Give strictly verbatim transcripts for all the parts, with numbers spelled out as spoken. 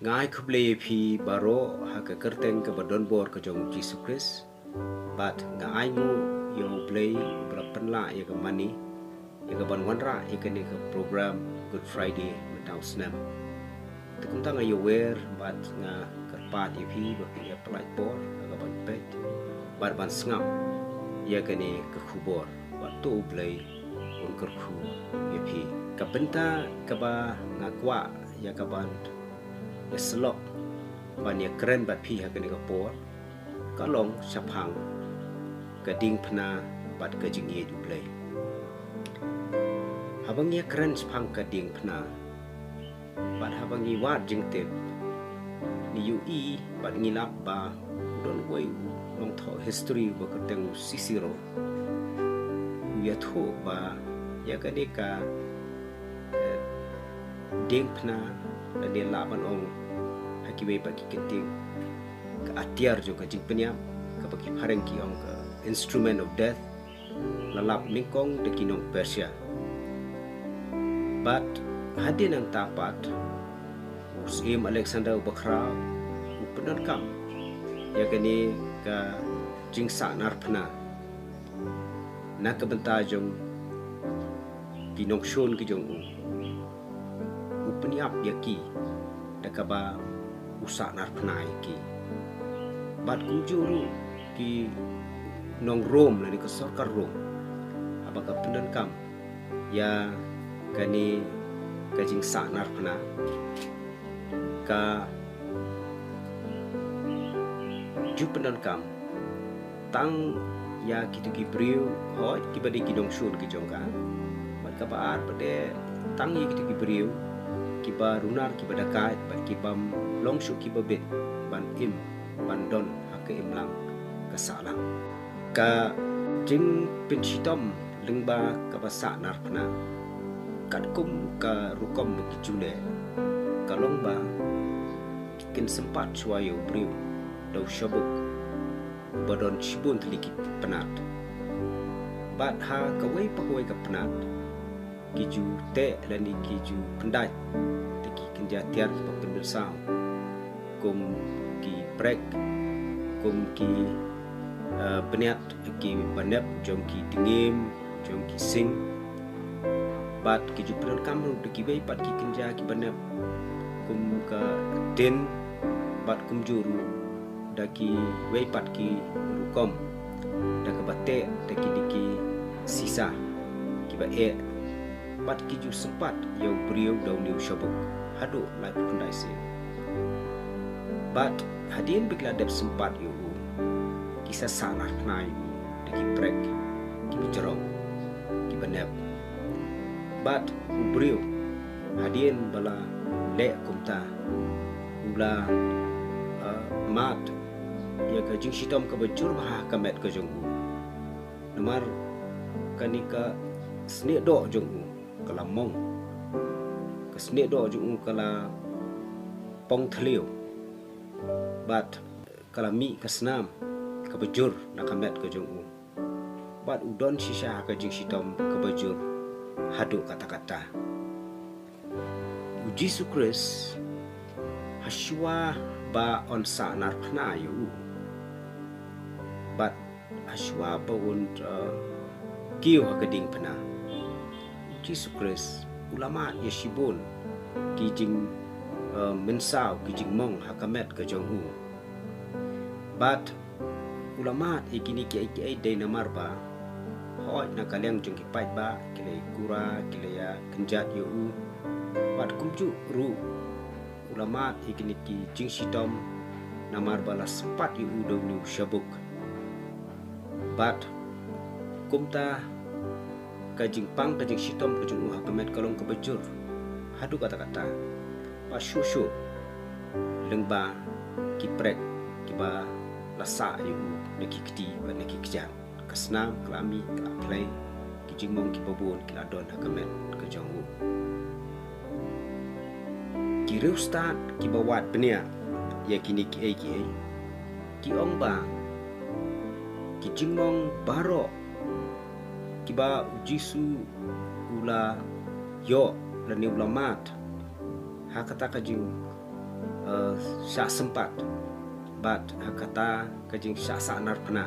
Nga ai khublei ïa phi baroh ha ka kyrteng kaba donbor ka jong u Jisu Khrist. Bad nga ai nguh ïa u Blei uba la pynlah ïa ka mane ïa kaban wanrah ïa kane ka program Good Friday mynta u snem. Te kumta nga ïawer bad nga kyrpad ïa phi ba phin ïa pynlait por ha kaban peit bad ban sngap ïa kane ka khubor. Bad to u Blei un kyrkhu ïa phi. Ka bynta kaba nga kwah ïa kaban ïa syllok ban ïa kren bad phi ha kane ka por ka long shaphang ka diengphna bad ka jingïeit u Blei. Haba ngi ïa kren shaphang ka diengphna bad haba ngi wad jingtip, ngi ïohi bad ngi lap ba u don uwei u nongthoh history uba kyrteng u Cicero. U ïathuh ba ïa kane ka, eh, diengphna lane lah ban ong ha kiwei pat ki kyntien ka atiar jong ka jingpynïap, kaba ki phareng ki ong ka instrument of death, la lap nyngkong da ki nong Persia. Bad hadien nangta pat u Syiem Alexander uba Khraw u pyndonkam ïa kane ka jingsahnarphna na ka bynta jong ki nongshun ki jong u. U pynïap ïa ki da kaba u sahnarphna ïa ki. Bad kumjuh ruh ki nong Rom lane ka sorkar Rom, haba ka pyndonkam ïa kane ka jingsahnarphna, ka ju pyndonkam tang ïa kito ki briew, hooid, kiba dei ki nongshun ki jong ka. Bad kaba ar pat de tang ïa kito ki briew kiba runar, kiba dakaid bad kibym long shuh kiba bit ban im, ban don ha ka imlang ka sahlang. Ka jingpynshitom lyngba kaba sahnarphna katkum ka rukom ba ki ju leh ka long ba kin sympat shuwa ïa u briew da u shabuk ba don shibun tylli ki pnat. Bad ha kawei pa kawei ka pnat ki ju teh lane ki ju pyndait da ki kynja tiar kiba pynbynsaw, kum ki prek, kum ki, eh, bniat kiba nep jong ki dngiem, jong ki sing. Bad ki ju pyndonkam ruh da kiwei pat ki kynja kiba nep kum ka tin, bad kumjuh ruh da kiwei pat ki rukom, da kaba teh da kine ki sisa kiba eh. Bad ki ju sympat ïa u briew da une u shabuk haduh laiphew khyndai sien. Bad hadien ba ki la dep sympat ïa u, ki sa sahnarphna ïa u da ki prek kiba jrong, kiba nep. Bad u briew hadien ba la leh kumta, u la, ah, mad ïa ka jingshitom kaba jur bha ha ka met ka jong u. Namar kane ka snieh doh jong u ka la mong, ka snieh doh jong u ka la pong thliew, bad ka la mih ka snam kaba jur na ka met ka jong u. Bad u don shisha ha ka jingshitom kaba jur haduh katta katta. U Jisu Khrist, hashuwa ba un sahnarphna ïa u, bad hashuwa ba un, uh, kiew ha ka diengphna, u Jisu Khrist u la mad ïa shibun ki jing, uh, mynsaw, ki jingmong ha ka met ka jong u. Bad u la mad ïa kine kiei kiei dei namar ba, hooid, na ka liang jong ki paidbah ki la ïakura, ki la ïakynjat ïa u. Bad kumjuh ruh u la mad ïa kine ki jingshitom namar ba la sympat ïa u da une u shabuk. Bad kumta ka jingpang, ka jingshitom ka jong u ha ka met ka long kaba jur haduh katta katta. Bad shuh shuh lyngba ki prek kiba la sah ïa u na ki kti bad na ki kjat. Ka snam ka la mih, ka la phlei, ki jingmong kiba bun ki la don ha ka met ka jong u. Ki riewstad kiba wad bniah ïa kine kiei kiei ki ong ba ki jingmong baroh Ba u Jisu u la ïoh lane u la mad ha kata ka jing, eh, shah sympat bad ha kata ka jing shah sahnarphna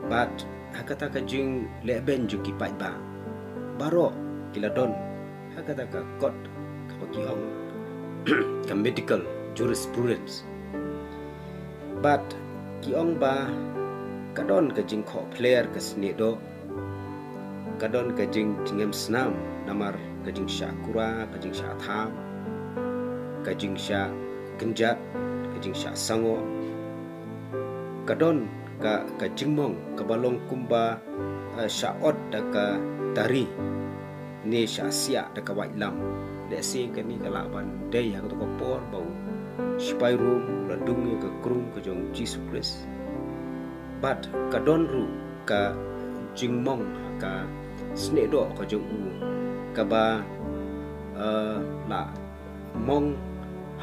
bad ha kata ka jing lehbeiñ jong ki paidbah. Baroh ki la don ha kata ka kot kaba ki ong ka medical jurisprudence. Bad ki ong ba ka don ka jingkhohpler ka sniehdoh, ka don ka jing, jingem snam namar ka jingshah kura, ka jingshah tham, ka jingshah kynjat, ka jingshah sangoh. Ka don ka, ka jingmong kaba long kumba, eh, shah ot da ka tari ne shah siah da ka waitlam. Lehse kane ka lah ban dei ha kato ka por ba u sipai Rom u la dung ïa ka krung ka jong u Jisu Khrist. Bad ka don ruh ka jingmong ha ka sniehdoh ka jong u kaba, eh, la mong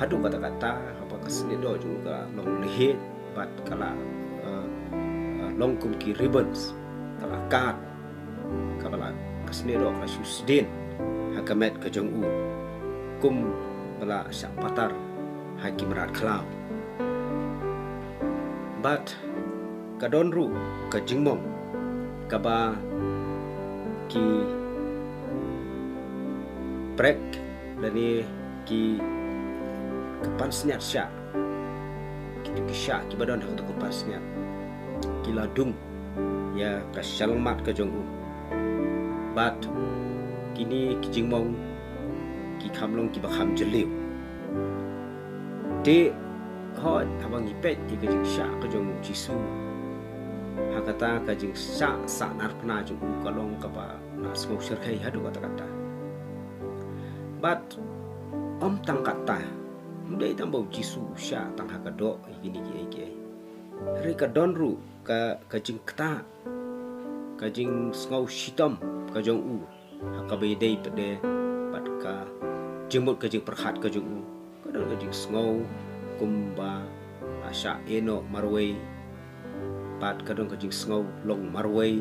haduh katta katta, haba ka sniehdoh jong u ka long lehit bad ka la, eh, eh, long kum ki ribbons, ka la kad, kaba la, ka sniehdoh ka la shu sdien ha ka met ka jong u, kumba la shah patar ha ki mrad khlaw. Bad ka don ruh ka jingmong kaba ki prek lane ki, ka pansngiat shah, kito ki shah kiba don ha kato ka pansngiat ki la dung ïa ka shyllangmat ka jong u. Bad kine ki jingmong ki kham long kiba kham jylliew. Te hooid, haba ngi peit ïa ka jingshah ka jong u Jisu ha kata ka jingshah sahnarphna jong u, ka long kaba la sngewshyrkhei haduh katta katta. Bad ym tang katta, ym dei tang ba u Jisu u shah tang ha ka doh ïa kine kiei kiei. Hynrei ka don ruh ka, ka jingktah, ka jingsngew shitom ka jong u ha kaba ïadei pat de bad ka jingmut ka jingpyrkhat ka jong u. Ka don ka jingsngew kumba la shah ïehnoh marwei bad ka don ka jingsngew long marwei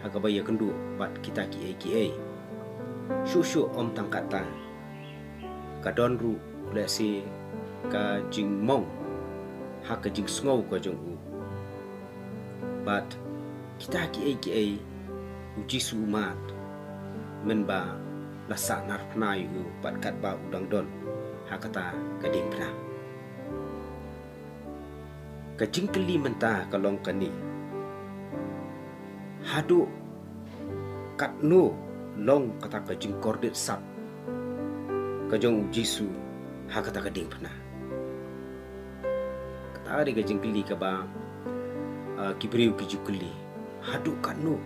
ha kaba ïakynduh bad kita kiei kiei. Shuh shuh ym tang katta, ka don ruh lehse ka jingmong ha ka jingsngew ka jong u. Bad kita kiei kiei u Jisu u mad mynba la sahnarphna ïa u bad katba u dang don ha kata ka diengphna. Ka jingkylli mynta ka long kane: haduh katno long kata ka jingkordit sap ka jong u Jisu ha kata ka diengphna? Kata ka dei ka jingkylli kaba, ah, ki briew ki ju kylli. Haduh katno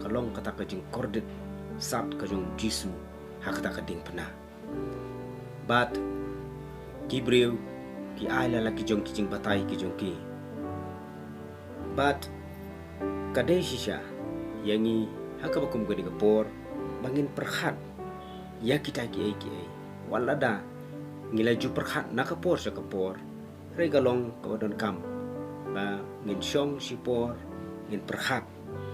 ka long kata ka jingkordit sap ka jong u Jisu ha kata ka diengphna? Bad ki briew ki ai la la ki jong ki jingbatai ki jong ki. Bad ka dei shisha ïa ngi ha kaba kum kane ka por ba ngin pyrkhat ïa kita kiei kiei. Wat lada ngi la ju pyrkhat na ka por sha ka por, hynrei ka long kaba donkam ba ngin shong shipor, ngin pyrkhat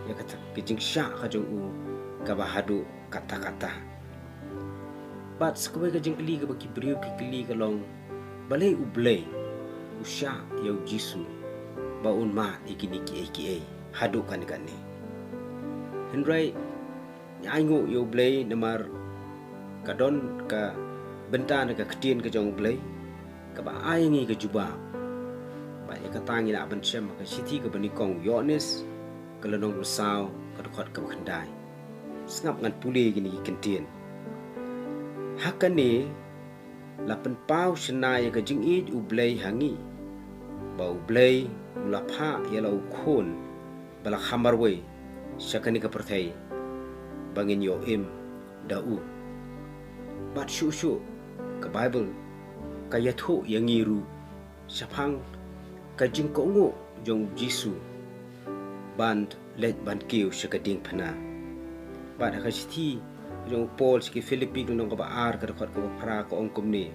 ïa kata ka jingshah ka jong u kaba haduh katta katta. Bad sa kawei ka jingkylli kaba ki briew ki kylli ka long, balei U Blei u shah ïa u Jisu ba un mad ïa kine kiei kiei haduh kane kane? Hynrei ngi ainguh ïa U Blei namar ka don ka bynta na ka ktien ka jong U Blei kaba ai ngi ka jubab. Bad ïa kata ngi lah ban shem ha ka shithi kaba nyngkong u Ïoannis, ka lynnong ba saw, ka dkhot kaba khyndai. Sngap ngan pule kine ki kyntien. Ha kane la pynpaw shynna ïa ka jingïeit U Blei ha ngi, ba U Blei u la phah ïa la u Khun ba la kham marwei sha kane ka pyrthei ba ngin ïoh im da u. Bad shuh shuh ka Baibl ka ïathuh ïa ngi ruh shaphang ka jingkohnguh jong u Jisu ban leit ban kiew sha ka diengphna. Bad ha ka shithi jong u Paul sha ki Philippi, ka lynnong kaba ar, ka dkhot kaba phra, ka ong kumne: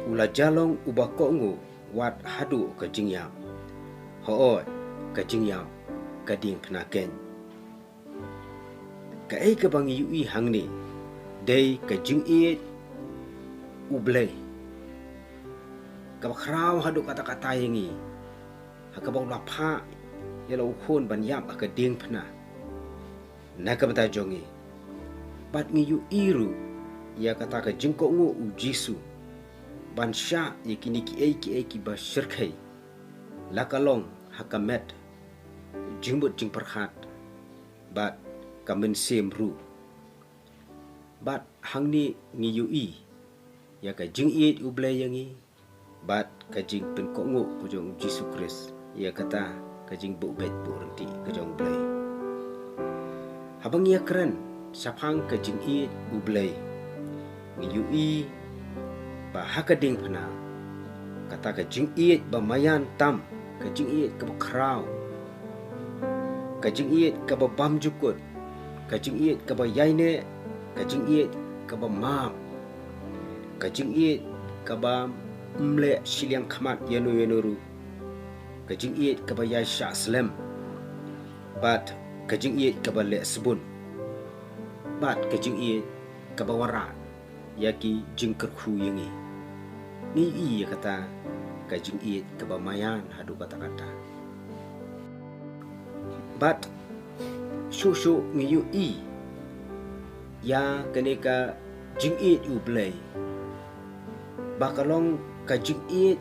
U la jia long uba kohnguh wat haduh ka jingïap. Hooid, ka jingïap ka diengphna keiñ. Kaei kaba ngi ïohi hangne dei ka jingïeit U Blei kaba khraw haduh katta katta ïa ngi, ha kaba u la phah ïa la u Khun ban ïap ha ka diengphna na ka bynta jong ngi. Bad ngi ïohi ruh ïa kata ka jingkohnguh U Jisu ban shah ïa kine kiei kiei kiba shyrkhei, la ka long ha ka met, jingmut jingpyrkhat bad ka mynsiem ruh. Bad hangne ngi ïohi ïa ka jingïeit U Blei ïa ngi bad ka jingpynkohnguh ka jong U Jisu Khrist ïa kata ka jingbuh beit buh ryntih ka jong U Blei. Haba ngi ïakren shaphang ka jingïeit U Blei, ngi ïohi ba ha ka diengphna, kata ka jingïeit ba maïan tam, ka jingïeit kaba khraw, ka jingïeit kaba bymjukut, ka jingïeit kaba ïaineh, ka jingïeit kaba map, ka jingïeit kaba ym leh shiliang khmat ïano ïano ruh, ka jingïeit kaba ïai shah slem, bad ka jingïeit kaba leh sbun, bad ka jingïeit kaba wanrah ïa ki jingkyrkhu ïa ngi. Ngi ïohi ïa kata ka jingïeit kaba maïan haduh katta katta. Bad shuh shuh ngi ïohi ïa kane ka jingïeit U Blei ba ka long ka jingïeit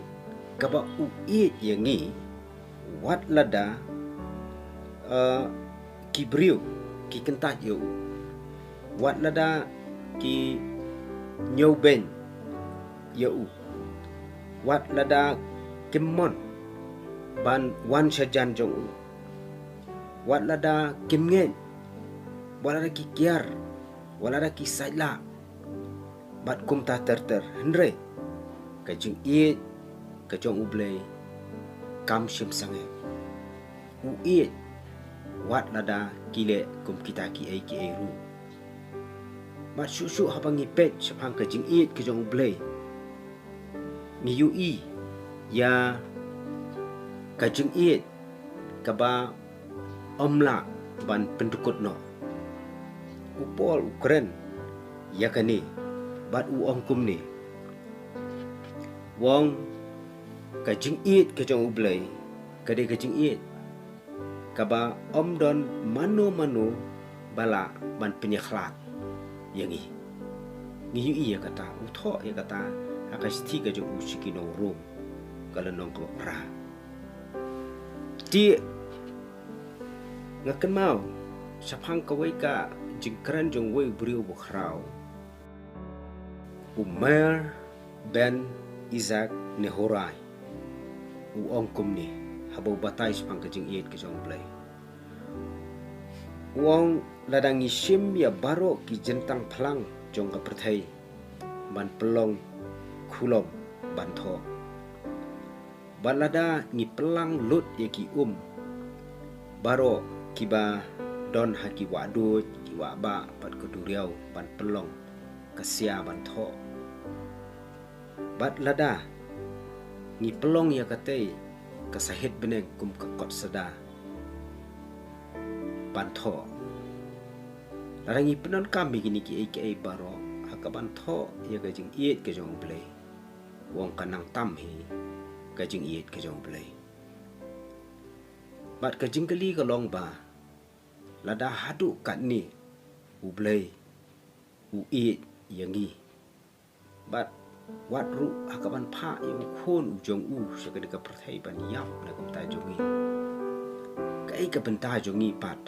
kaba u ïeit ïa ngi, wat lada, eh, ki briew ki kyntait ïa u, wat lada ki ñiewbeiñ ïa u, wat lada kim mon ban wan shajan jong u, wat lada kim ngeit, wat lada ki kiar, wat lada ki saitlah, bad kumta ter ter, hynrei ka jingïeit ka jong U Blei kam shym sangeh. U ïeit wat lada ki leh kum kita kiei kiei ruh. Bad shuh shuh haba ngi peit shaphang ka jingïeit ka jong U Blei, ngi ïohi ïa ka jingïeit kaba ym lah ban pyndukut noh. U Paul u kren ïa kane bad u ong kumne. U ong ka jingïeit ka jong U Blei ka dei ka jingïeit kaba ym don mano mano ba lah ban pynïakhlad ïa ngi. Ngi ïohi ïa kata, u thoh ïa kata ha ka shithi ka jong u sha ki nong Rom, ka lynnong kaba phra. Te nga kynmaw shaphang kawei ka jingkren jong uwei u briew bakhraw, u Meir ben Isaac Nehorai. U ong kumne haba u batai shaphang ka jingïeit ka jong U Blei. U ong, lada ngi shim ïa baroh ki jyntang phlang jong ka pyrthei ban pynlong khulom ban thoh, bad lada ngi pynlang lut ïa ki um baroh kiba don ha ki wahduid, ki wahbah bad ka duriaw ban pynlong ka sia ban thoh, bad lada ngi pynlong ïa katei ka sahit bneng kum ka kot sada ban thoh, lada ngi pyndonkam ïa kine kiei kiei baroh ha kaban thoh ïa ka jingïeit ka jong U Blei, u ong ka nang tam hi ka jingïeit ka jong U Blei. Bad ka jingkylli ka long ba lada haduh katne U Blei u ïeit ïa ngi, bad wat ruh ha kaban phah ïa u Khun u jong u sha kane ka pyrthei ban ïap na ka bynta jong ngi, kaei ka bynta jong ngi pat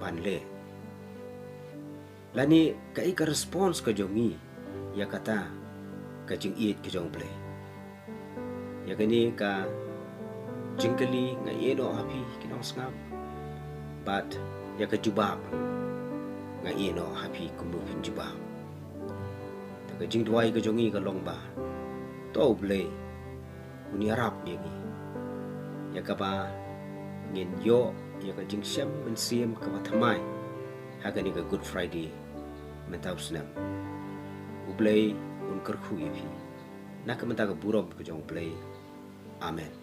ban leh? Lane kaei ka response ka jong ngi ïa kata ka jingïeit ka jong U Blei? Ïa kane ka jingkylli nga ïeh noh ha phi ki nongsngap, bad ïa ka jubab nga ïeh noh ha phi kumno phin jubab. Te ka jingduwai ka jong ngi ka long ba to U Blei un ïarap ïa ngi, ïa kaba ngin ïoh ïa ka jingshem mynsiem kaba thymmai ha kane ka Good Friday mynta u snem. U Blei un kyrkhu ïa phi na ka bynta ka burom ka jong U Blei. Amen.